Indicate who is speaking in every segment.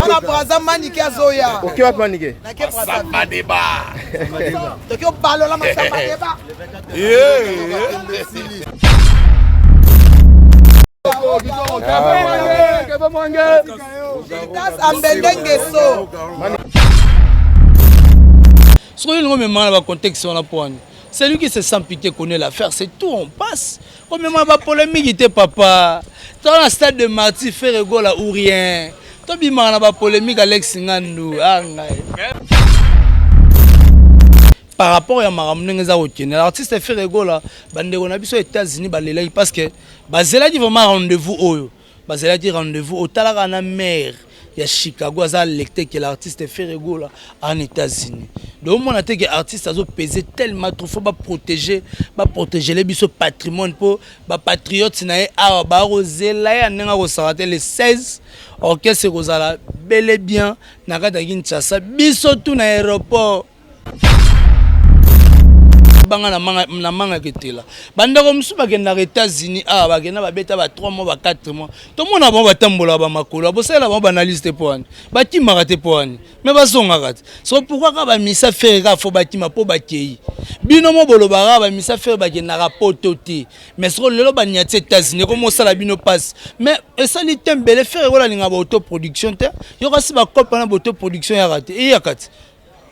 Speaker 1: Wana Brazza Manike azoya.
Speaker 2: Oke wapi Manike?
Speaker 1: Nake Brazza. Deba. Toki obalola masamba deba. Gildas Ambende Ngeso.
Speaker 3: Soki olingi omema na ba contexte wana mpo wani celui qui se sent pité connaît l'affaire, c'est tout, on passe. Komema ba polémique te papa. Toi na stade de martyr Ferre Gola ou rien. Tobimaka na ba polémique Alex Ngandu. Ah ngai. Par rapport ya makambo ndenge eza kokende, l'artiste Ferre Gola, bandeko na biso États-Unis balelaki parce que bazelaki vraiment rendez-vous oyo. Bazelaki rendez-vous otalaka na maire ya Chicago aza lecteur que l'artiste Ferre Gola en États-Unis. Donc omona te que artiste azo peser tellement trop, faut ba protéger, ba protéger les biso patrimoine po ba patriotes na ye awa ba kozela ye ndenge akosaka te le 16 orchestre kozala bel et bien na kati ya Kinshasa biso tout na aéroport. Banga na manga na manga ketela bandeko mosusu bakendaka États-Unis awa bakenda babeta ba 3 mois ba 4 mois tomona bango batambolaka bamakolo bosalela bango baanalyse te mpo wani bakimaka te mpo wani me bazongaka te so pourquoi kaka bamisa fere kaka fo bakima mpo bakei bino mo bolobaka bamisa fere bakendaka poto te mais soko lelo banyati États-Unis ekomosala bino mpasi mais esali te mbele fere kola alingaka baautoproduction te yoka si bakope wana baautoproduction yaka te eyaka te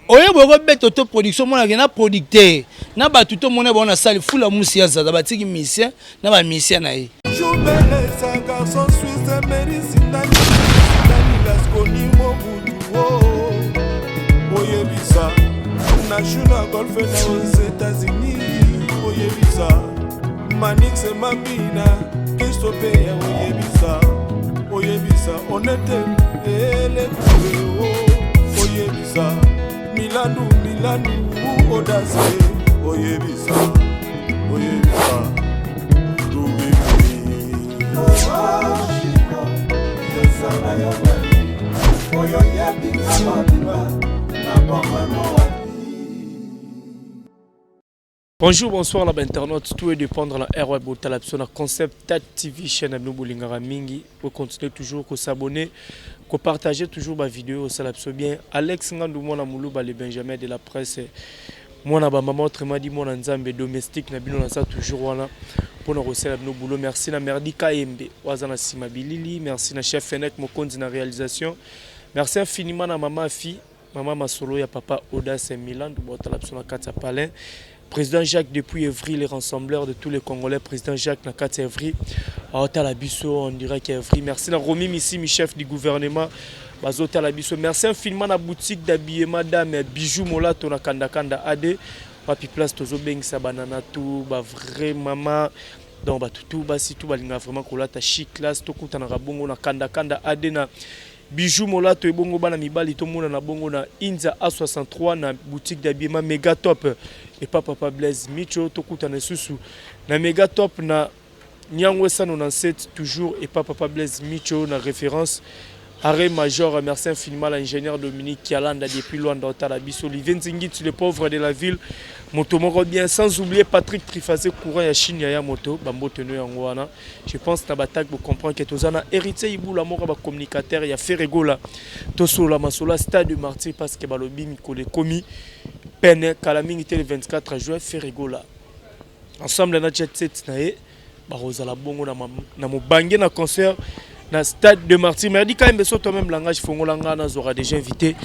Speaker 3: oye boye kobeta autoproduction omonake na producteur na bato to omona bango na sali fula musi ya zaza batiki musicien na bamusicien na ye.
Speaker 4: Oyebisa na golfe na aux États-Unis, oyebisa Manix Mambina Kristo pe ya oyebisa, oyebisa onete elekube oyebisa Milandu Milandu Odase oyebisa, oyebisa
Speaker 5: Bonjour, bonsoir la internaute, tout est dépendre la RW Botala biso na Concept Tat TV chaîne na bino bolingaka mingi. Bo continuer toujours ko s'abonner, ko partager toujours ba vidéo, ça la biso bien. Alex Ngandu mwana muluba le Benjamin de la presse. Mwana ba maman autrement dit mwana Nzambe domestique na bino na ça toujours wana pona kosala bino boulot. Merci na Merdi Kayembe waza na sima bilili, merci na chef Fenek Mokonzi na réalisation. Merci infiniment na maman Fi, maman Masolo ya papa Audace Milan botala biso na kati ya Palin. Président Jacques depuis Evry, le rassembleur de tous les Congolais, président Jacques na kati ya Evry, aotala biso en direct ya Evry. Merci na Romy Missimi, chef du gouvernement, bazotala biso. Merci infiniment na boutique d'habillement dame Bijou Molato na Kanda Kanda AD, wapi place tozobengisa banana tout ba vrai mama donc ba tutu basi tout balinga vraiment kolata chic classe tokutanaka bongo na Kanda Kanda AD na Bijou Molato ebongo bana mibali tomona na bongo na Inza A63 na boutique d'habillement Mega Top et papa papa Blaise Micho tokutana lisusu na Mega Top na Nyangwe 197 toujours et papa papa Blaise Micho na référence Arrêt Major. Merci infiniment à l'ingénieur Dominique Kialanda depuis Luanda Otala biso Olivier Nzingiti le pauvre de la ville moto moko bien sans oublier Patrick Trifazé courant ya Chine ya moto bambote no yango wana. Je pense na batak bo comprendre que tozana héritier Ibula moko ba communicateur ya Ferre Gola tosolola masolo stade de martyr parce que balobi mikolo ekomi pene kala mingi te le 24 juin Ferre Gola ensemble na jet set na ye bakozala bongo na, na mobange na concert na stade de martyr. Mais adi kayembe so toi-même langage fongola nga nazwaka déjà invité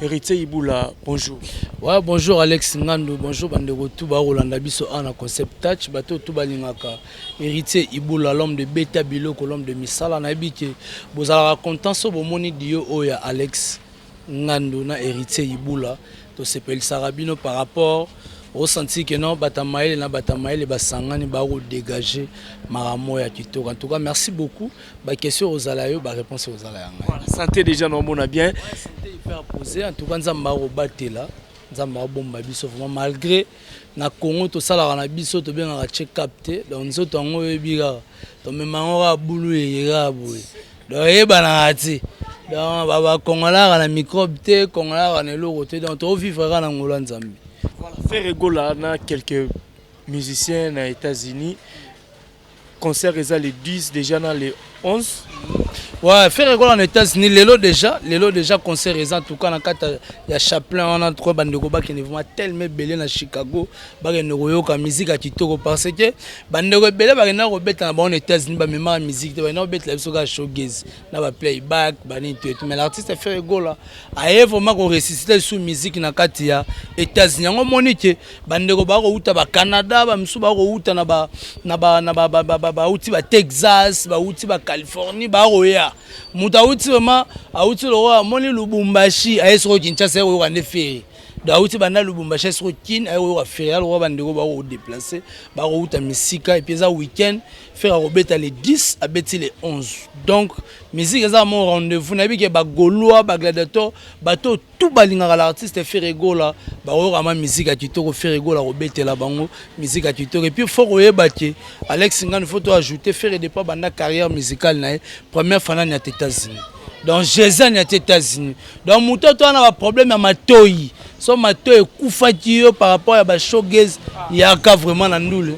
Speaker 5: héritier Ibula, bonjour.
Speaker 3: Ouais, bonjour Alex Ngandu, bonjour bandeko tout ba Rolanda biso na Concept Touch, bato tout balingaka héritier Ibula, l'homme de beta biloko, l'homme de misala na yebi ke bozalaka content so bomoni dio oyo ya Alex Ngandu na héritier Ibula tosepelisaka bino par rapport ressenti que non bata maele na bata maele basangani ba ko dégager makambo ya kitoko. En tout cas merci beaucoup, ba question ozala yo ba réponse ozala ya ngai.
Speaker 5: Voilà, santé déjà non mona bien.
Speaker 3: Ouais, santé hyper posée en tout cas nzamba ko batela nzamba bomba biso vraiment malgré na Congo tosalaka na biso tobengaka check up te donc nzoto yango oyebi kaka tomema yango kaka bulu eye kaka boye donc eyebanaka te donc bakongolaka na microbe te kongolaka na eloko te donc tovivre kaka na ngolo ya Nzambe.
Speaker 5: Voilà, Ferre Gola na quelques musiciens na États-Unis, concert eza le 10 déjà na le 11.
Speaker 3: Ouais, Ferre Gola na États-Unis lelo déjà, lelo déjà concert eza en tout cas na kati ya Chaplin wana trois bandeko bakende vraiment tellement ebele na Chicago, bakende koyoka musique ya kitoko parce que bandeko ebele bakenda kobeta na bango na États-Unis, bamemaka musique te, bakenda kobetela biso kaka showgaze na ba playback banini tout et tout. Mais l'artiste Ferre Gola aye vraiment ko ressusciter lisusu musique na kati ya États-Unis. Yango moni ke bandeko bakouta ba Canada, bamisusu bakouta na ba na ba na ba ba ba ba bauti ba Texas, bauti ba Californie, bakoya. Moto auti vraiment, auti lokola amoni Lubumbashi, aye soko Kinshasa, aye koyoka nde Ferre. Donc auti banda Lubumbashi, aye soko Kin, aye koyoka Ferre. Alokola bandeko bakodéplacer, bakouta misika, et puis eza week-end. Ferre akobeta le 10, abeti le 11. Donc musique eza mo rendez-vous. Nayebi ke bagaulois, bagladiateur, bato tout balingaka l'artiste Ferre Gola bakoyoka ma musique ya kitoko. Ferre Gola kobetela bango musique ya kitoko. Et puis faut koyeba ke Alex Ngani, faut to ajouter, Ferre depuis banda carrière musicale na ye, première fois nani ya États-Unis. Donc Jésus ya États-Unis. Donc moto to wana baproblème ya matoi, so matoi ekufaki yo par rapport ya bashowgaze, yaka vraiment na ndule.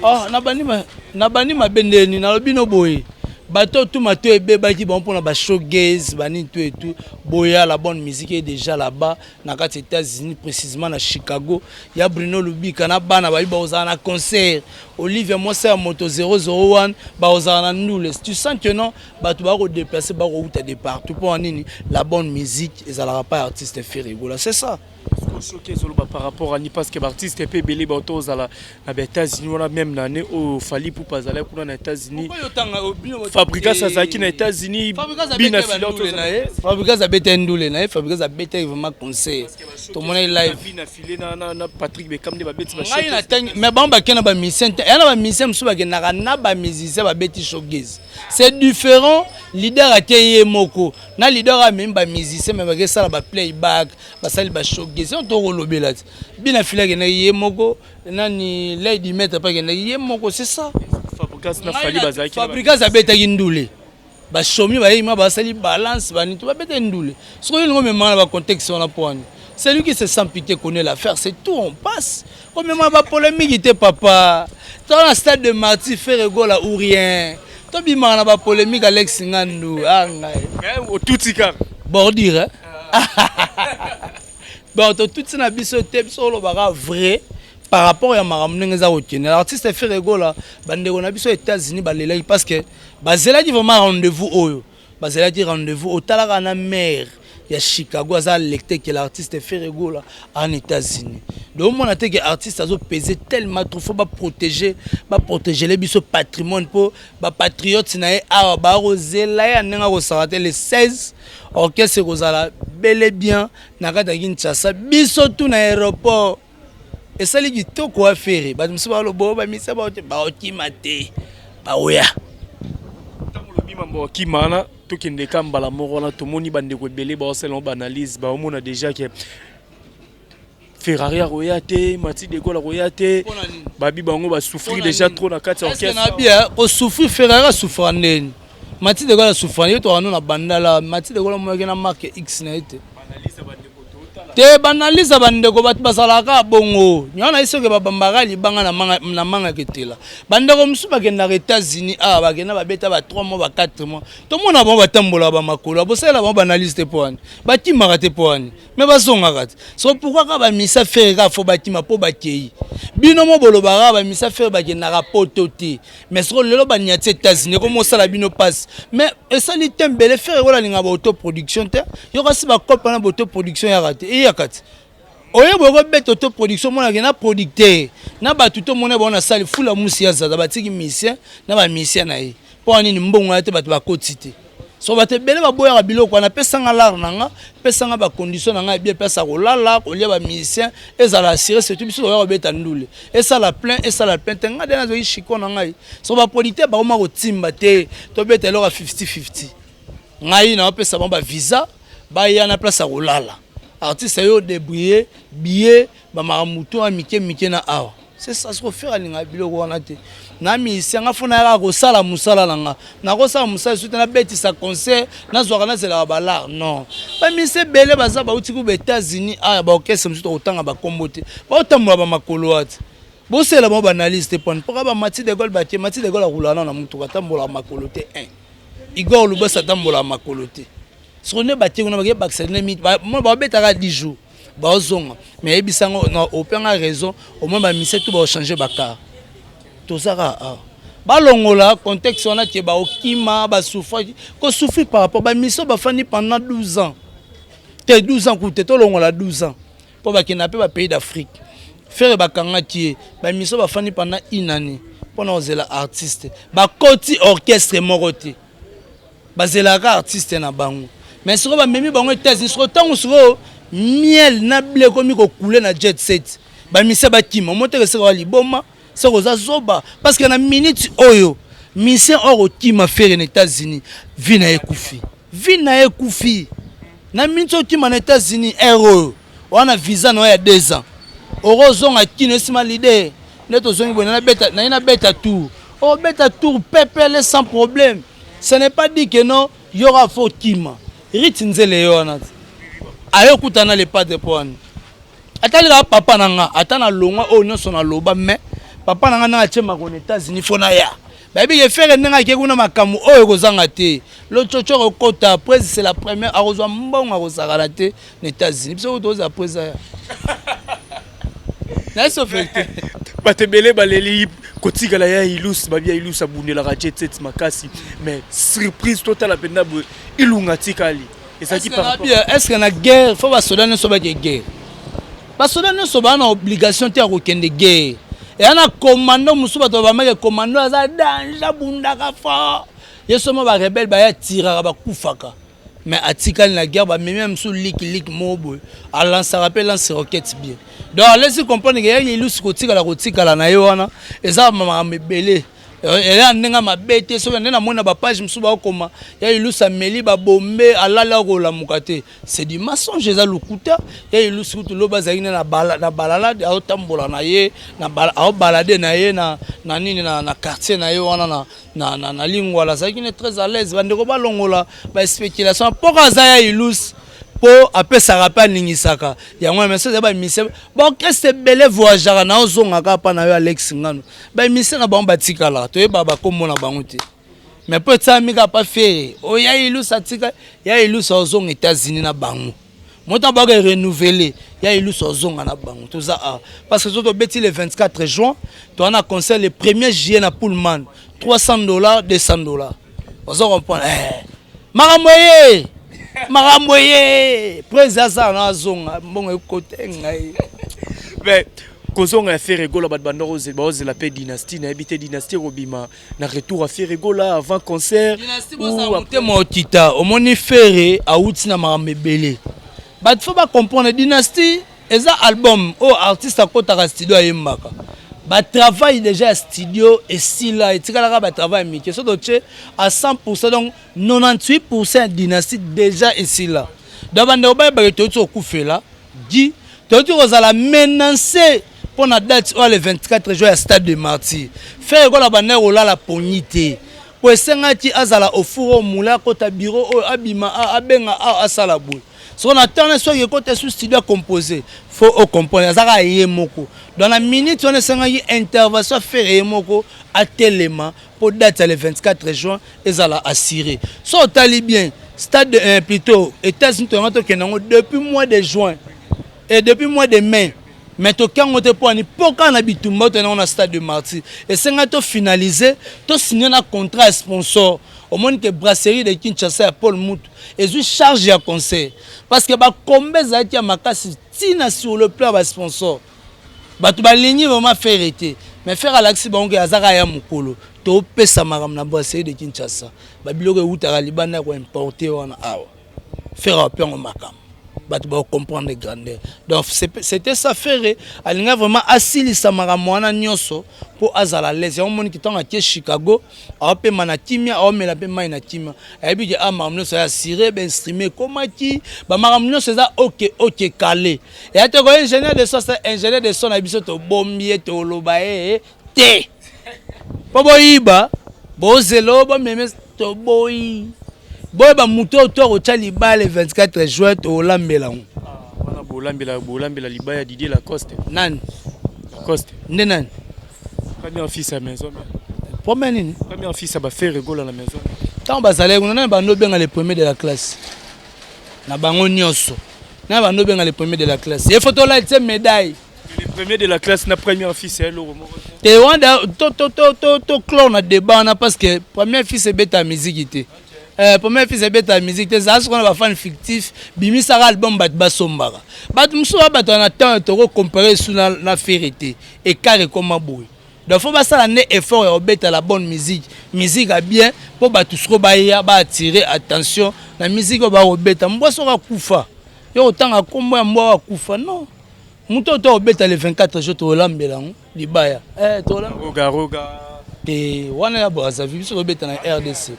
Speaker 3: Oh, na bandi mabe ndeni nalobi no boye, bato tu mato ebebaki bango mpona bashowgaze banini tout et tout. Boya, la bonne musique est déjà là-bas na kati États-Unis, précisément na Chicago. Ya Bruno Lubika na bana bayi bakozala na concert, Olivia Mwasa ya moto 001 bakozala na ndule. Tu sens que non, bato bakodéplacer, bakouta de partout. Mpo nini? La bonne musique ezalaka pa artiste Ferre Gola, c'est ça.
Speaker 5: Soki ezoloba par rapport ani, parce que baartiste mpe ebele bato ozala na baÉtats-Unis wana, même na année oyo Fally Ipupa azalaki kuna na États-Unis, Fabregas azalaki na États-Unis.
Speaker 3: Bina. Fabregas abeta ndule na ye, Fabregas abeta vraiment concert, tomonaki live.
Speaker 5: Bina File na Patrick Bekam nde babeti.
Speaker 3: Ngai natangi, mais bango bakende na bamusicien te. Eya na bamusicien mosusu bakendaka na bamusicien, babeti showgaze, c'est différent. Leader ate ye moko na leader amemi bamusicien, mais bakesala baplayback, basali bashowgaze oyo tokolobela ti. Bina File akendaki ye moko, nani, Lady Maître mpe akendaki ye moko, c'est ça.
Speaker 5: Fabregas na Fally bazalaki.
Speaker 3: Fabregas abetaki ndule, bashomi bayei ma basali balance banini to babetaki ndule. Soki olingo omemaka na bacontexte wana, mpo wani celui qui se sent piqué connaît l'affaire, c'est tout. On passe komema bapolémique te, papa. To na stade de Martyr, Ferre Gola ou rien. Tobimaka na bapolémique, Alex Ngandu, ah ngai.
Speaker 5: Otuti kaka.
Speaker 3: Bordure bon, totuti na biso te. Biso olobaka vrai par rapport ya makambo ndenge eza kokende. L'artiste Ferre Gola, bandeko na biso États-Unis balelaki parce que bazelaki vraiment rendez-vous oyo, bazelaki rendez-vous. Otalaka na maire ya Chicago aza lecteur ke l'artiste Ferre Gola en États-Unis. Donc omona te ke artiste azopese tellement trop, faut baprotéger, baprotégele biso patrimoine mpo bapatriote na ye awa bakozela ye ya ndenge akosaka te. Le 16, orchestre ekozala bel et bien na kati ya Kinshasa, biso tu na aéroport. Esali kitoko. Affaire bato mosusu baloba bamisa baokima te, baoya.
Speaker 5: Ntango olobi mambo okima wana, tokende ka mbala moko wana. Tomoni bandeko ebele baosala baanalyse, baomona déjà ke Ferrari akoya te, Mati de Gaulle akoya te, babi bango basouffrir déjà trop na kati ya orchestre.
Speaker 3: Nabia kosouffrir, Ferrari asouffra ndeni, Mati de Gaulle asouffra ye, tokano na bandala. Mati de Gaulle amoyaki na marque X na ye te te. Baanalyse ya bandeko, bato bazalaka bongo nyonso na ye. Soki babambaka libanga na manga ketela, bandeko mosusu bakendaka États-Unis awa, bakenda babeta ba 3 mois, ba 4 mois, tomona bango batambolaka bamakolo. Bosalela bango baanalyse te mpo wani bakimaka te, mpo wani me bazongaka te. So pourquoi kaka bamisa Ferre kaka faut bakima mpo bakei? Bino mo bolobaka bamisa Ferre bakendaka poto te, mais soko lelo baniati États-Unis, ekomosala bino mpasi. Mais esali te mbele Ferre oyo alingaka baautoproduction te. Yoka si bakope wana, baautoproduction yaka te, eyaka te. Oyeba okobeta autoproduction, omonake na producteur na bato tomona bango nasali fula musi ya zaza, batiki musicien na bamusicien na ye. Mpo nini? Mbongo ya te, bato bakoti te. So bato ebele baboyaka biloko wana. Pesanga lare na nga, pesanga bacondition na ngai bien, place ya kolala, kolia, bamusicien ezala assuré. Surtout biso toya kobeta ndule, esala plein, esala plein te. Ngai de nazwaki chiko na ngai. So baproducteur bakoma kotimba te, tobeta eloko ya 50-50. Ngai naopesa bango bavisa, baya na place ya kolala, artiste ayo débrouiller billet, bamakambo to ya mike mike na awa. C'est ça. Soko Ferre alingaka biloko wana te na musicien, nga faut nayaka kosala mosala na nga, nakosala mosala surtout nabetisa concert, nazwaka nazelaka balare. Non, bamusicien ebele baza bauti kuba États-Unis aya, baorchestre mosusu tokotanga bakombo te, baotambola bamakolo ati. Bosela bango baanalyse te pone mpoka bamati de Gaulle batie. Mati de Gaulle akulana na mutuka, atambolaka makolo te. 1 Igor Lubasi atambolaka makolo te. Soko nde batie kuna bake bakisa nde babetaka 10 jours baozonga, mais yebisa ngo na opanga raison, au moins ba mise tout ba changer ba car. Tozaka awa. Balongola contexte wana ke baokima basouffraki kosouffrir par rapport bamiso bafandi pendant 12 ans te, 12 ans kutu te, tolongola 12 ans mpo bakenda mpe bapays d'Afrique. Ferre bakangaki ye, bamiso bafandi pendant une année mpona kozela artiste. Bakoti orchestre moko te, bazelaka artiste na bango. Mais sikoyo bamemi bango États-Unis. Sikoyo ntango sikoyo miel na blé ekomi kocouler na jet set, bamisia bakima moteke seka wa liboma soki oza zoba, parce que na minute oyo musicien oyo kokima Ferre na États-Unis, vie na ye ekufi, vie na ye ekufi. Na minute okima na États-Unis, aire oyo wana visa na yo ya 2 ans, okozonga kino esima leader nde tozongi boye, naye nabeta tour, obeta tour pepele sans problème. Ce n'est pas dit que non, yoka, faut kima rite nzela ye wana ayokutana le padre mpo wana atalelaka papa na nga, ata na longwa oyo nyonso naloba, mais papa na nga ndenge atie makolo na États-Unis, faut na ya bayebi ke Ferre ndenge ake kuna, makambo oyo ekozanga te. Lotsotso akokota après, c'est la première, akozwa mbongo, akozakana te na États-Unis. Biso toza après aya nayeso vérité.
Speaker 5: Bato ebele baleli kotikala ya Ilus, babia Ilus abundelaka jet set makasi, mais surprise totala mpenza boye, Ilunga tikali ezalaki par rapport
Speaker 3: Est ce que na guerre faut basoda nyonso bake guerre? Basoda nyonso baa na obligation te ya kokende guerre. Eya na commando mosusu, bato bameke commando aza danger, abundaka fort, ye somo barebelles baya tiraka, bakufaka, mais atikali na guerre. Bamemi ya mosusu likiliki moko boye, alansaka mpe lance roquette bien. Donc alesi comprendre ke yaki Ilusi kotikala na ye wana eza makambo ebele, eza ndenge mabe te. Soki nde namoni na bapage mosusu bakokoma ya Ilusi ameli babombe, alali, akolamuka te, c'est du mensonge, eza lokuta. Ya Ilusi kutu lobi azalaki nde na balalade, aotambola na ye, aobalade na ye na nini, na quartier na ye wana na Lingwala, azalaki ne très à l'aise. Bandeko balongola baspéculation mpoka aza ya Ilusi mpo apesaka mpe aningisaka yango wana. Mais eza bamusiciens, baorchestre ebele voyageaka na ozongaka mpa na yo Alex Ngano, bamusiciens na bango batikalaka, toyebaka bakombo na bango te. Mais mpo esalami kaka pa Ferre oyo ya Ilusi atika, ya Ilusi ozonga États-Unis na bango, moto baka renouveler, ya Ilusi ozonga na bango. Toza awa parce que so tobeti le 24 juin, toza na concert le 1er juillet na Pullman, $300, $200. Ozo comprendre? Eh, makambo ye, makambo ye, président asala na azonga, mbongo ekote ngai.
Speaker 5: Mais kozonga ya Ferre Gola, bato banda baozela mpe dynastie. Nayebi te dynastie ekobima na retour ya Ferre Gola avant concert.
Speaker 3: Motema okita, omoni Ferre awuti na makambo ebele, bato faut bacomprendre dynastie eza album oyo artiste akɔtaka studio, ayembaka, batravail déjà ya studio esila, etikalaka batravail mike. So totie à 100, donc 98 ya dynastie déjà esila. Donc bandeko bayebaka, toyoti kokufela di, toyoti kozala menacé mpo na date oyo le 24 juin ya Stade de Martyr. Ferre Gola bandeko kolala pongi te, po esengaki azala au four au moulin, akota bureau oyo, abima, abenga, asala boye. Soko na ntango soki ekota su studio, acomposé, faut ocomprendre azaka ye moko. Donc na minute wana esengaki intervention, Ferre ye moko atelema mpo date ya le 24 juin ezala assuré. So otali bien stade, plutôt États-Unis, toyanga tokende yango depuis mois de juin et depuis mois de mai, mais toki yango te mpo ani mpo kaka na bitumba oyo toyenda na Stade de Martyr, esengaki tofinalize, tosigne na contrat ya sponsor. Omoni ke Brasserie de Kinshasa ya Paul Mutu ezwi charge ya concert, parce que bakombe ezalaki ya makasi ntina sur le plan ya basponsor. Bato balingi vraiment Ferre te, mais Ferre alakisi bango ke azaka ya mokolo topesa makambo na Brasserie de Kinshasa, babiloko eutaka libanda ya koimporte wana awa, Ferre ape yango makambo, bato bakocomprendre grandeur. Donc c'était ça, Ferre alinga vraiment asilisa makambo wana nyonso mpo azala l'aise. Yango moniki ntango atie Chicago, aopema na kimia, aomela mpe mai na kimia, ayebi ke a makambo nyonso ya assuré, bainstrument ekomaki, bamakambo nyonso eza ok kale. Eya te ko ingénieur de son, ingénieur de son na biso tobombi ye, toloba ye te mpo boyiba, bozela bomeme, toboyi boyeba motu oyo to akotya libala 24 juin, tolambela yango.
Speaker 5: Wana bolambela libaya ya Didier Lacoste.
Speaker 3: Nani?
Speaker 5: Lacoste.
Speaker 3: Nde nani?
Speaker 5: Premier fils ya maison.
Speaker 3: Premier nini?
Speaker 5: Premier fils ya baFerre Gola na maison.
Speaker 3: Ntango bazalaki kuna, nani bando obenga le premier de la classe na bango nyonso? Nani bando obenga le premier de la classe? Ye faut tolatisa médaille.
Speaker 5: Le premier de la classe na premier fils ya eloko moko
Speaker 3: te. Wana to clore na débat wana, parce que premier fils ebeta musique te. Premier fils ebeta musique te. Ezala soko na bafan fictif, bimisaka album, bato basombaka. Bato mosusu ba bato na temps tokocompare su na Ferre te, écart ekoma boye. Donc faut basala nde effort ya kobeta la bonne musique, musique ya bien, mpo bato soko baya baatire attention na musique oyo bakobeta. Mbwa soki akufa, yo kotanga nkombo ya mbwa oyo akufa? Non, moto oyo to kobeta le 24 juin, tolambela yango libaya.
Speaker 5: Roga roga.
Speaker 3: Te, wana ya Brazzaville, biso tobeta na RDC.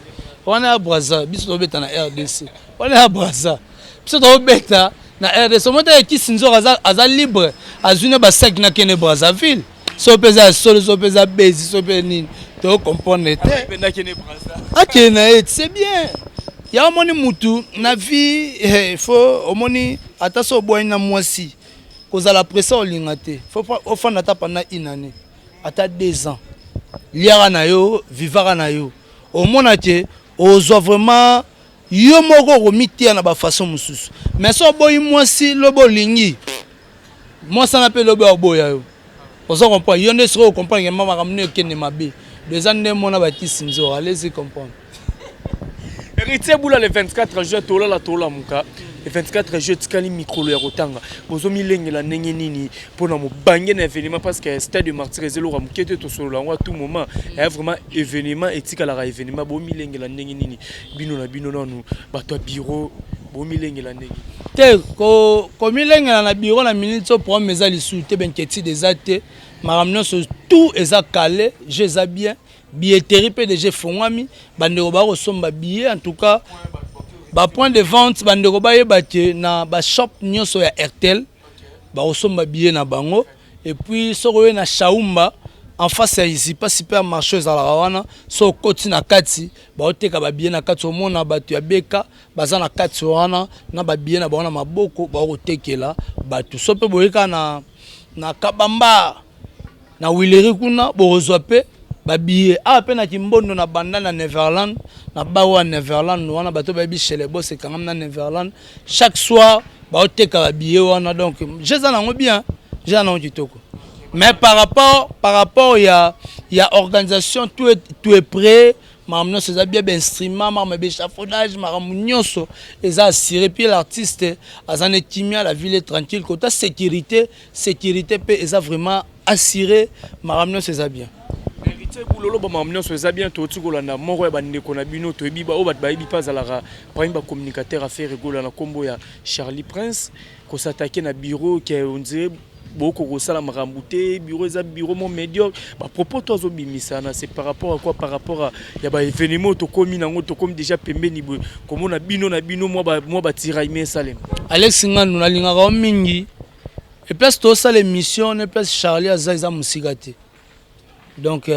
Speaker 3: Wana ya Braza, biso tobeta na RDC. Wana ya Braza, biso tobeta na RDC. Omota ekisi nzoko aza libre, azwi ne basaki nakende Brazzaville. So mpe eza ya solo, so mpe eza bezi, so mpe nini, tocomprendre te. Akende na ye, c'est bien. Ya omoni mutu na vie, faut omoni ata so obwani na mwasi, kozala presse olinga te. Faut ofanda ata pendant une année, ata 2 ans, liaka na yo, vivaka na yo, omona ke ozwa vraiment yo moko okomitia na bafaçon mosusu. Mais so oboyi mwasi, lobi olingi mwasi wana mpe, lobi oboya yo. Oza comprendre? Yo nde soki ocomprendre ke makambo nde ekende mabe, do eza nde mona bakisi nzoro, allez-y comprendre.
Speaker 5: Héritier Bula, le 24 juin tolala tolamuka. Le 24 juin etikali mikolo ya kotanga. Bozomilengela ndenge nini mpona mobange na événement? Parce que stade de Martyr eza eloko ya moke te, tosolola yango à tout moment. Eya vraiment événement, etikalaka événement. Bomilengela ndenge nini, bino na bino nanu bato ya bureau, bomilengela ndenge?
Speaker 3: Te, komilengela na bureau na minute so problème eza lisusu te, bainquiétude eza te. Makambo nyonso tout eza calé, jeu eza bien, billetterie mpe déjà efongwami, bandeko bakosomba billet. En tout cas, bapoint de vente, bandeko bayeba ke na bashop nyonso ya Airtel bakosomba billet na bango. Et puis soki oye na Shaumba, en face ya Izipa supermarché ezalaka wana, so okoti na kati, baoteka babillet na kati. Omona bato ya beka baza na kati wana na babillet na bango na maboko, bakotekela bato. So mpe boyeka na Kabamba, na Wileri kuna, bokozwa mpe babillet. Awa mpe na Kimbondo, na banda na Neverland, na bawa ya Neverland wana, bato bayebi Chelebos ekangami na Neverland, chaque soir baoteka babillet wana. Donc je eza nango bien, je eza nango kitoko. Mais par rapport ya organisation, tout est prêt, makambo nyonso eza bien, bainstrument, makambo ya baéchafaudage, makambo nyonso eza assuré. Puis l'artiste aza na kimia, la ville est tranquille. Kota sécurité, sécurité mpe eza vraiment assuré, makambo nyonso eza bien.
Speaker 5: Héritier Bulolo, bamakambo nyonso eza bien. Toti kolanda moko ya bandeko na bino, toyebi oyo bato bayebi mpe azalaka parmi bacommunicateur ya Ferre Gola na nkombo ya Charlie Prince, kosatake na bureau ke on dirait boko kosala makambo te, bureau eza bureau mo médiocre. Bapropos to azobimisana, c'est par rapport à quoi? Par rapport à ya baévénement tokómi nango, tokómi déjà pembeni boye, komona bino na bino mwa batiraillement esalema.
Speaker 3: Alex Ngandu, nalingaka yo mingi. Eplace tosala émission ne place Charlie aza, eza mosika te. Donc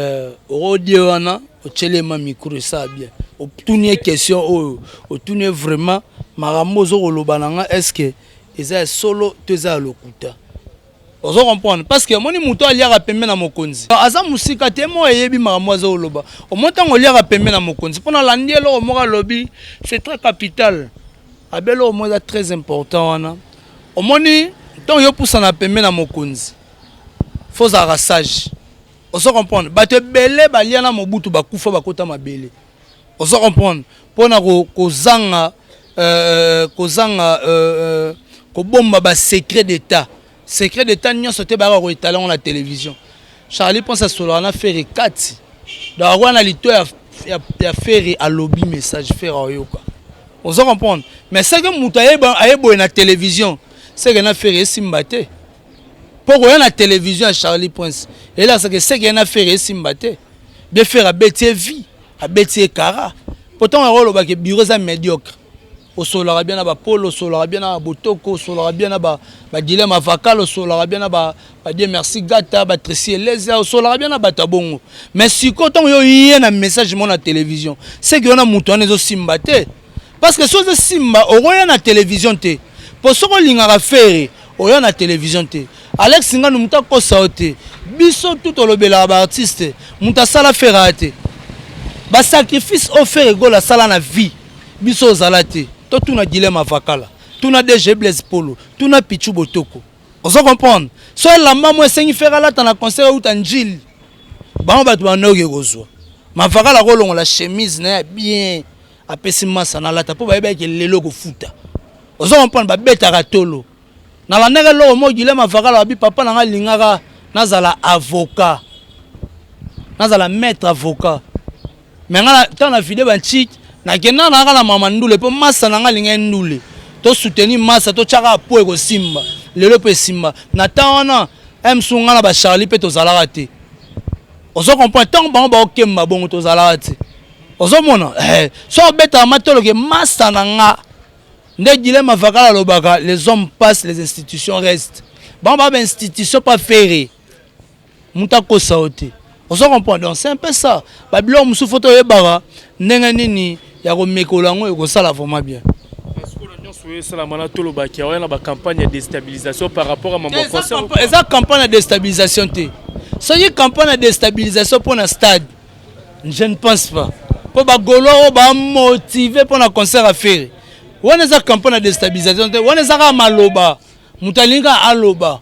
Speaker 3: okodie wana, otyelema micro, esala bien, otuni ye question oyo otuni ye vraiment makambo ozo koloba na nga, est ce que eza ya solo to eza ya lokuta? Ozo comprendre? Parce que omoni, moto aliaka pembe na mokonzi aza mosika te, mo eyebi makambo aza koloba. Omoni, ntango oliaka pembe na mokonzi, mpo nalandi eloko moko alobi, c'est très capital, abe eloko moko eza très important wana. Omoni, ntango yo pusana pembe na mokonzi, faut ozalaka sage. Ozo comprendre? Bato ebele balia na Mobutu bakufa, bakota mabele. Ozo comprendre? Mpona kozanga kobomba basecret d'état, secret d'état nyonso te bayaka koetala yango na télévision. Charlie Prince asolaka na Ferre kati, donc akoya na lito ya Ferre, alobi message, Ferre aoyoka. Ozo comprendre? Mais seke moto ayeboye na télévision, seke na Ferre esimba te. Mpo koya na télévision ya Charlie Prince elakisaka seke ye na Ferre esimba te. Bien, Ferre abeti ye vie, abeti ye kara. Po ntango yango olobaka bureau eza médiocre, osololaka bien na bapolo, osololaka bien na babotoko, osololaka bien na badilema avakal, osololaka bien na badie merci gata, batresi elezia, osololaka bien na bato ya bongo. Mais sikoyo ntango yo ye na message mo na télévision, seke yo na moto wana ezosimba te. Parce que soki ozosimba, okoya na télévision te. Mpo soki olingaka Ferre, oya na télévision te. Alex Nganu, moto akosa yo te. Biso tu tolobelaka baartiste, moto asala Ferre aya te. Basacrifice oyo Ferre Gola asala na vie, biso ozala te. Totuna Guilem Avakala, tuna DG Blaise Polo, tuna Pichu Botoko. Ozo comprendre? So elamba mo esengi Ferre alata na concert euta Njili, bango bato banoki kozwa Mavakala akolongola chemise na ya bien, apesi masa nalata mpo bayebaki lelo kofuta. Ozo comprendre? Babetaka tolo. Nalandaka eloko moko Guilem Avakala babi papa na ngai alingaka nazala avocat, nazala maître avocat. Mais nga ntango na video banchik nakenda nayaka na mama ndule mpo masa na ngai alingaki ndule tosoutenir masa, totyaka po ekosimba lelo mpe esimba na temps wana. Msu nga na bacharli mpe tozalaka te. Ozo comprendre? Ntango bango baokemba bongo, tozalaka te. Ozomona eh, so obetaka matoloke masa na nga nde Guilem Avakala alobaka: les hommes passent, les institutions restent. Bango baa bainstitution pa Ferre, moto akosa yo te. Ozo comprendre? Donc c'est un peu ça. Babiloko mosusu fo toyebaka ndenge nini ya komekola yango, ekosala vraiment bien.
Speaker 5: Nyonso oyo esalama na tolobaki awa na bacampagne ya déstabilisation par rapport à mambo ya concert?
Speaker 3: Eza campagne ya déstabilisation te. Soki campagne ya déstabilisation mpo na stade, je ne pense pas, mpo bagolo oyo bamotive mpo na concert ya Ferre wana, eza campagne ya déstabilisation te. Wana eza kaka maloba, moto alingi kaka aloba.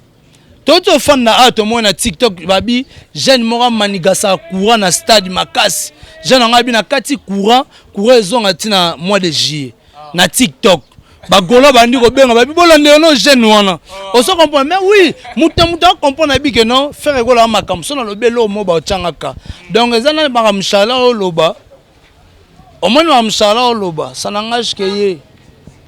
Speaker 3: Toti ofanda awa, tomoni na TikTok babi jeune moko amanigasaka courant na stade makasi. Jeune yango abi na kati courant, courant ezonga ntina mois de juillet. Na TikTok bagolo bandi kobenga babi bolandela no jeune wana. Ozo comprendre? Mais oui, moto moto acomprendre abi ke non, Ferre ekolaka makambo. So nalobi eloko mo baotyangaka, donc eza na makambo chala oloba. Omoni makambo chala oloba, ça n'engage que ye.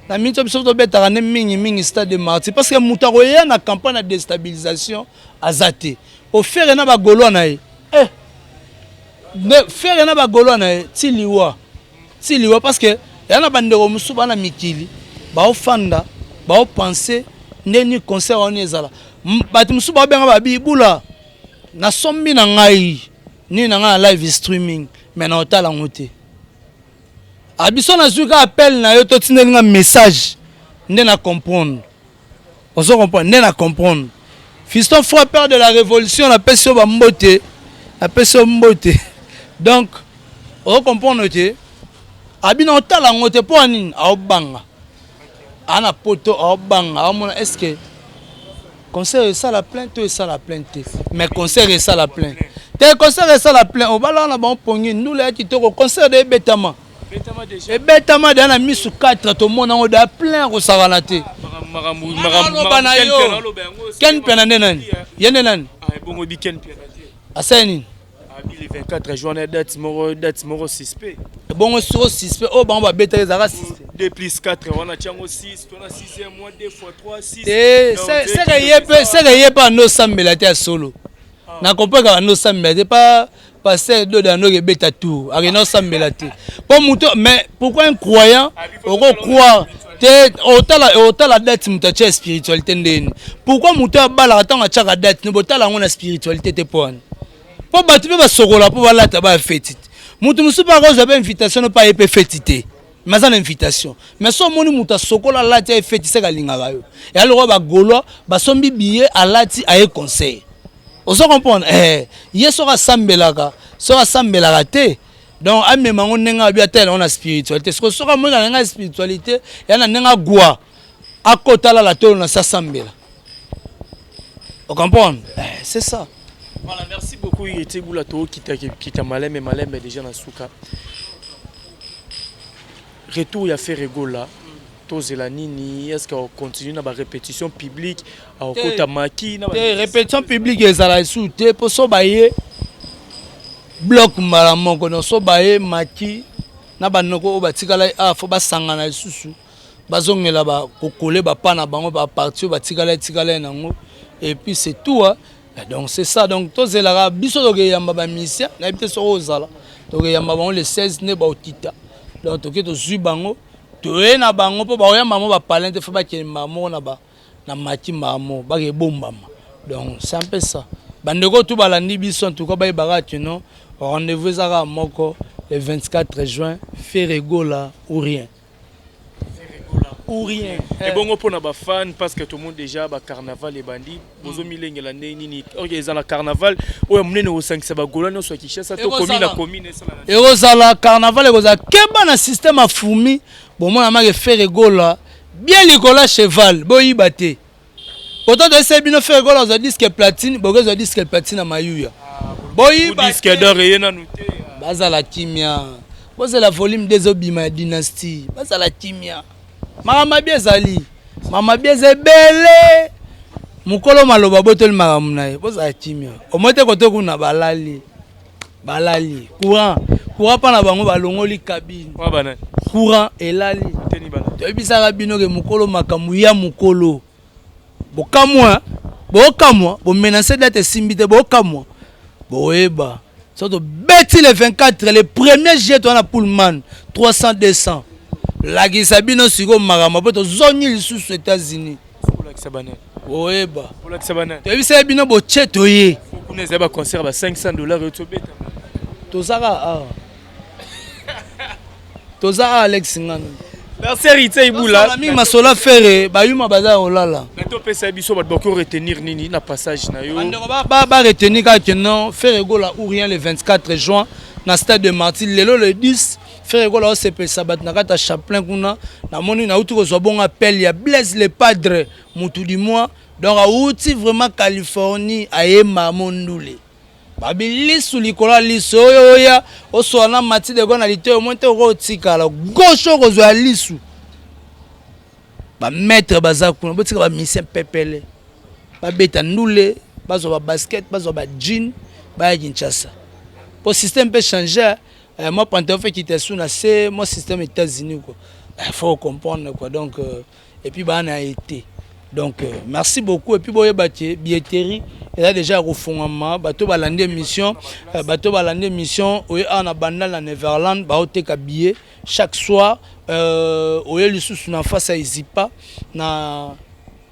Speaker 3: Na miniti biso tobetaka nde mingimingi stade de Martyr, parce que moto akoya na campagne ya déstabilisation aza te. Oferre na bagaulois na ye, eh, Ferre na bagaulois na ye ti liwa, ti liwa, parce que eya na bandeko mosusu bana mikili baofanda, baopense ndeni concert wana ezala. Bato mosusu baobenga babi bula nasombi na ngai nini na ngai na live streaming, mais na otala yango te. Abiso nazwi ka appel na yo, totindeli nga message nde na comprendre. Ozo comprendre? Nde na comprendre. Fiston frappeur de la révolution, napesi yo bambote, napesi yo mbote. Donc ozo comprendre te, abi na otala yango te. Mpo ya nini? Aobanga aa na poto, aobanga, aomona est ce que concert esala plein to esala plein te. Mais concert esala plein te, concert esala plein. Obalaka na bango pongi ndula ya kitoko. Concert de ebetama, ebetama deya na misu 4, tomona yango deya plein, kosakana te. Aloba na yo Ken Mpiana nde nani? Ye nde nani? Asali nini?
Speaker 5: Le 24 juin, date moko, date moko suspect.
Speaker 3: Bongo soko suspect oyo bango babetaki ezalaka suspect.
Speaker 5: 2 plus 4 wana tiango 6 to na 6e mois, 2 fois 3 6.
Speaker 3: Te, seke ye mpe, seke ye mpe ando osambela te ya solo. Na comprendre kaka ando osambela te pa pasteur Dodo andoki ebeta tour, akenda osambela te mpo moto. Mais pourquoi un croyant oko croire te? Otala, otala date moto atia spiritualité ndeni. Pourquoi moto abalaka ntango atiaka date no botala yango na spiritualité te? Mpo wana, mpo bato mpe basokola mpo balata baya feti te. Moto mosusu mpe akozwa mpe invitation no mpe aye mpe feti te, mais aza na invitation. Mais so omoni moto asokola, alati, aye feti, seke alingaka yo. Eya lokola bagaulois basombi billet, alati, aye concert. Ozo comprendre? Eh, ye soki asambelaka, soki asambelaka te, donc amema yango ndenge abi atala yango na spiritualité. Soki soki amoni na ndenge ya spiritualité, ya na ndenge agwa akota alala tolo na se asambela. Ocomprendre? Eh, c'est ça.
Speaker 5: Voilà, merci beaucoup Héritier Bula. Tokita kita malembe malembe déjà na suka. Retour ya Ferre Gola, tozela nini? Est ce que akocontinue na barépétition publique, akokota maki na
Speaker 3: te? Répétition publique ezala esu te, mpo so baye bloc mbala moko. Donc so baye maki na bandeko oyo batikala awa, fo basangana lisusu, bazongela bakokole bapa na bango, baparti oyo batikala etikala nango, et puis c'est tout, hein. Donc c'est ça. Donc tozelaka biso tokeyamba bamusicien, nayebi te soki ozala tokeyamba bango le 16 nde baokita. Donc toke tozwi bango, toye na bango mpo bakoyamba bango bapalin te, fo bakende mbala moko na ba na maki mbala moko bakebombama. Donc c'est un peu ça. Bandeko tu balandi biso, en tout cas bayebaka que non, rendez-vous eza kaka moko, le 24 juin, Ferre Gola ou rien. Ou rien.
Speaker 5: Ebongo mpona bafan, parce que tout le monde déjà bacarnaval ebandi, bozomilengela ndenge nini? Ok, eza na carnaval oyo monene kosangisa bagola nyonso ya Kinshasa to commune na commune, esala
Speaker 3: na Ekozala carnaval, ekozala keba na système ya fourmi. Bomona make Ferre Gola bien likolo ya cheval, boyiba te. Pourtant toyeseli bino, Ferre Gola ozwa disque platine, bokozwa disque platine na mayuya, boyiba.
Speaker 5: Disque d'or eye nanu te.
Speaker 3: Bazala kimia, bozela volume 2 ezobima ya Dynastie. Bazala kimia, makambo mabi ezali, makambo mabi eza ebele. Mokolo maloba botoli makambo na ye, bozala kimia. Omoi te kote kuna balali, balali courant, courant mpa na bango balongoli cabine.
Speaker 5: Wa banani?
Speaker 3: Courant elali.
Speaker 5: Teni bana.
Speaker 3: Toyebisaka bino ke mokolo makambo ya mokolo, bokamwa, bokamwa, bomenace date esimbi te, bokamwa, boyeba. So tobeti le 24, le premier juillet, toza na Pullman 300 200. Lakisa bino sikoyo makambo mpo tozongi lisusu États-Unis.
Speaker 5: Olakisa banani?
Speaker 3: Boyeba.
Speaker 5: Olakisa banani?
Speaker 3: Toyebisaki bino, botie, toye.
Speaker 5: Kuna ezali baconcert ba 500 $ oyo tobeta.
Speaker 3: Tozaka awa, toza awa, Alex Ngano.
Speaker 5: Merci, Héritier Ibula.
Speaker 3: Mingi masolo Ferre, bayuma baza ya kolala.
Speaker 5: Na topesa biso bato bako retenir nini na passage na yo?
Speaker 3: Bandeko baretenir kaka ke non, Ferre Gola ou rien, le 24 juin na Stade de Martyr. Lelo le 10, Ferre Gola osepelisa bato na kati ya Chaplin kuna. Namoni nauti kozwa bongo appel ya Blaise le Padre, mutu du mois. Donc awuti vraiment Californie, ayemba mondule, babilisu likolo ya liso oyo oya osola na mati dego na litoyo moi te, okotikala gauche, okozwa ya lisu. Bamaître baza kuna, botika bamisien pepele, babeta ndule, bazwa babasket, bazwa bajean, baya Kinshasa po système mpe change. Mwa pantalon fe kita su na se, mwa système États-Unis quoi. Faut comprendre quoi. Donc et puis baa na été. Donc merci beaucoup. Et puis boyeba ke billetterie eza déjà ya kofungwama. Bato balandi émission, bato balandi émission oyo awa na Bandal na Neverland, baoteka billet chaque soir. Oye lisusu na face ya Ezipa na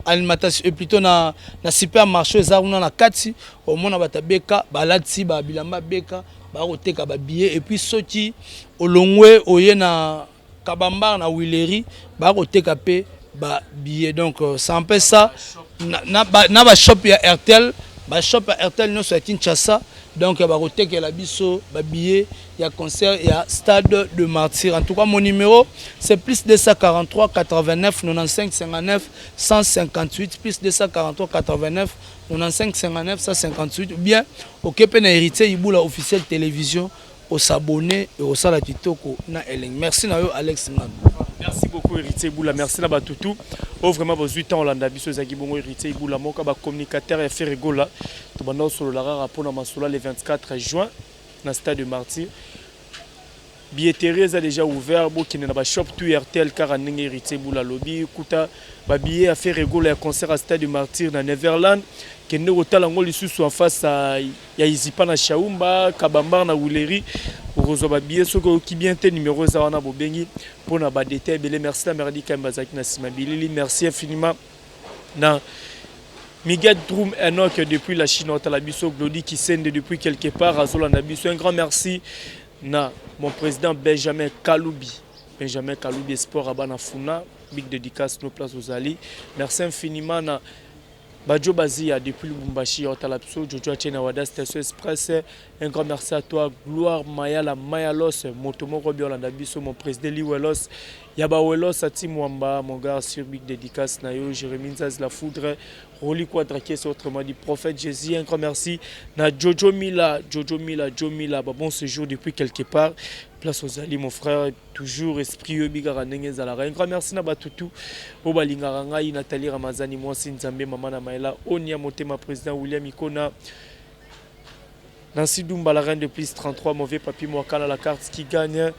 Speaker 3: alimentation et plutôt na supermarché eza kuna na kati, omona bato abeka balati babilamba beka, bakoteka babillet. Et puis soki olongwe, oye na Kabambar na Willery, bakoteka mpe babillet. Donc c'est un peu ça. Na bashop ya Airtel, bashop ya Airtel nyonso ya Kinshasa, donc bakotekela biso babillet ya concert ya Stade de Martyr. En tout cas, mon numéro, c'est plus 243 89 95 59 158, plus 243 89 95 59 158, ou bien oke mpe na Héritier Ibula Officiel Télévision, osabone, osala kitoko na elengi. Merci na yo, Alex Ngano.
Speaker 5: Merci beaucoup, Héritier Ibula. Merci na batutu oyo vraiment bozwi temps olanda biso. Ezalaki bongo Héritier Ibula, moko bacommunicateur ya Ferre Gola. Tobanda osolola kaka mpona masolo le 24 juin na Stade de Martyr. Billetterie eza déjà ouvert, bokende na bashop tout Airtel kaka ndenge Héritier Ibula alobi, kuta babillet ya Ferre Gola ya concert ya Stade de Martyr na Neverland. Kende kotala yango lisusu en face ya Izipa na Shaumba, Kabambar na Wuleri, okozwa babillet. Soki oyoki bien te, numéro eza wana, bobengi mpona badetail ebele. Merci na Merdi Kambe bazalaki na nsima bilili. Merci infiniment na Miguel Drum Enoch depuis la Chine, otala biso, Glody Kisende depuis quelque part azolanda biso. Un grand merci na mon président Benjamin Kalubi, Benjamin Kalubi Sport abana Funa, big dédicace no place ozali. Merci infiniment na Bajo Bazia depuis Lubumbashi, otala biso, Jojo Achena Wada Station Express. Un grand merci à toi, Gloire Mayala Mayalos, moto moko biolanda biso, mon président Liwelos Yaba Welos Ati Mwamba, mon gars sur big dédicace na yo, Jérémy Nzaz La Foudre, Roli Quadrakes, autrement dit prophète Jésus. Un grand merci na Jojo Mila, Jojo Mila, Joe Mila, bah, bon séjour depuis quelque part. Place aux alliés, mon frère, toujours esprit oyo kaka ndenge ezalaka. Un grand merci na batutu oyo balingaka ngai, Nathalie Ramazani, mwasi Nzambe, mama na Maela Onia Motema, président William Ikona, Nancy Dumba, la reine de plus 33, mauvais papi Mwakala, la carte qui gagne.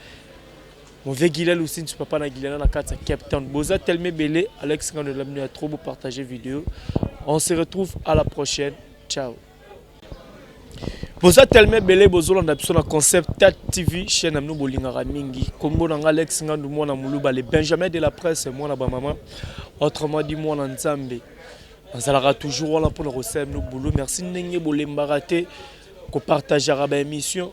Speaker 5: Mauvais Guilel aussi, tu papa na Guilena na carte Cape Town. Boza tellement belé, Alex Ngano de la trop beau partager vidéo. On se retrouve à la prochaine. Ciao. Boza tellement belé, bozolanda biso na Concept Tat TV, chaîne na bino bolingaka mingi. Kombo na nga Alex Ngandu, mwana Muluba, le Benjamin de la presse, mwana ba mama. Autrement dit mwana Nzambe. Nazalaka toujours wana mpona kosala bino boulot. Merci ndenge bolembaka te kopartageaka baémission,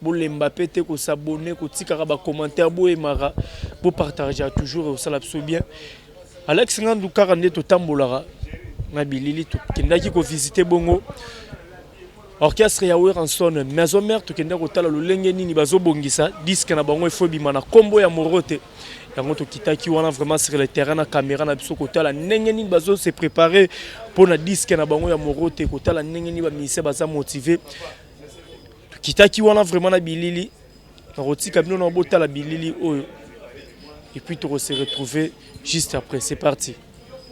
Speaker 5: bolemba mpe te kosabonner, kotikaka bacommentaire, boyemaka, bopartageaka toujours, ekosala biso bien. Alex Ngandu kaka nde totambolaka na bilili, tokendaki kovisite bongo orchestre ya Werrason Maison Mère. Tokendaki kotala lolenge nini bazobongisa disque na bango efo ebima na nkombo ya Morote. Yango tokitaki wana vraiment sur le terrain na caméra na biso, kotala ndenge nini bazo se préparer mpona disque na bango ya Morote, kotala ndenge nini bamusicien baza motivé. Tokitaki wana vraiment na bilili. Nakotika bino na botala bilili oyo et puis toko se retrouver juste après. C'est parti.